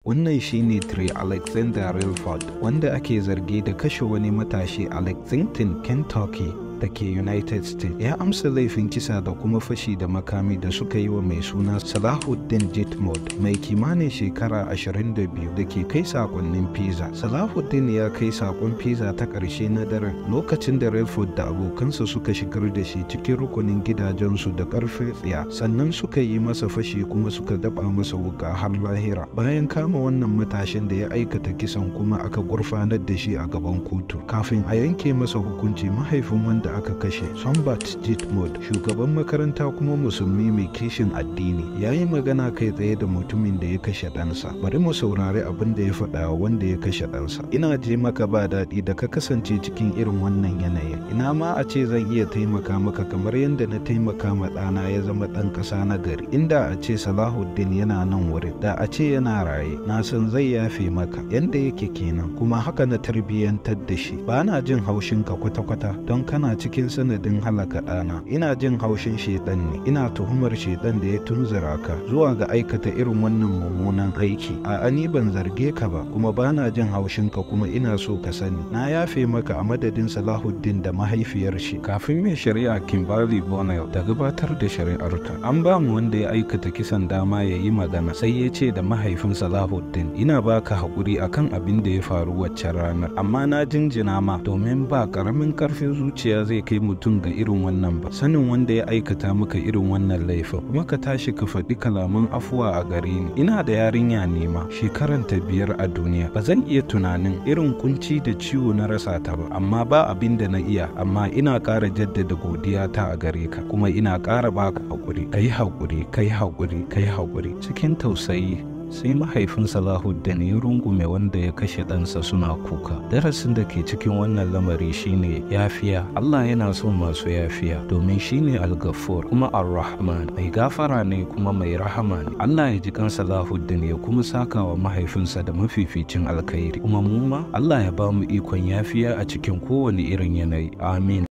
Wannan shi ne Trey Alexander Relford, wanda ake zargi da kashe wani matashi a Lexington, Kentucky da ke United States. Ya amsa laifin kisa da kuma fashi da makami da suka yi wa mai suna Salahuddin Jitmod, mai kimanin shekara 22 da ke kai sakonnin pizza. Salahuddin ya kai sakon pizza ta ƙarshe na daren lokacin da Relford da abokansa suka shigar da shi cikin rukunin gidajensu da ƙarfin tsiya, sannan suka yi masa fashi kuma suka daba masa wuka har lahira. Bayan kama wannan matashin da ya aikata kisan kuma aka gurfanar da shi a gaban kotu. Kafin a yanke masa hukunci, mahaifin wanda aka kashe, Sombat Jitmod, shugaban makaranta kuma musulmi mai kishin addini, ya yi magana kai tsaye da mutumin da ya kashe ɗansa. Bari mu saurari abin da ya faɗa wanda ya kashe ɗansa. Ina je maka ba daɗi da ka kasance cikin irin wannan yanayin. Ina ma a ce zan iya taimaka maka kamar yadda na taimaka ma ɗana ya zama ɗan ƙasa na gari. Inda a ce Salahuddin yana nan wurin, da a ce yana raye, na san zai yafe maka. Yanda yake kenan, kuma haka na tarbiyyantar da shi. Ba na jin haushinka kwata-kwata don kana cikin sanadin halaka ɗana. Ina jin haushin shaiɗan ne, ina tuhumar shaiɗan da ya tunzura ka zuwa ga aikata irin wannan mummunan aiki. A'a, ni ban zarge ka ba, kuma ba na jin haushinka, kuma ina so ka sani na yafe maka a madadin Salahuddin da mahaifiyar shi. Kafin mai shari'a Kimberly Bonnell ta gabatar da shari'arta, an ba mu wanda ya aikata kisan dama ya yi magana. Sai ya ce da mahaifin Salahuddin, "Ina baka haƙuri akan abin da ya faru waccan ranar, amma na jinjina ma, domin ba ƙaramin ƙarfin zuciya zai kai mutum ga irin wannan ba. Sanin wanda ya aikata maka irin wannan laifin, kuma ka tashi ka faɗi kalaman afuwa a gare ni. Ina da yarinya nema shekaranta 5 a duniya. Ba zan iya tunanin irin kunci da ciwo na rasa ta ba, amma ba abin da na iya. Amma ina ƙara jaddada godiya ta a gare ka, kuma ina ƙara baka haƙuri. Ka yi haƙuri, ka yi haƙuri, ka yi haƙuri." Cikin tausayi sai mahaifin Salahuddin ya rungume wanda ya kashe ɗansa suna kuka. Darasin da ke cikin wannan lamari shine yafiya. Allah yana son masu yafiya, domin shine Al-Ghafur kuma Ar-Rahman, mai gafara ne kuma mai rahama ne. Allah ya ji kan Salahuddin ya kuma saka wa mahaifinsa da mafificin alkhairi. Kuma mu ma Allah ya ba mu ikon yafiya a cikin kowane irin yanayi. Amin.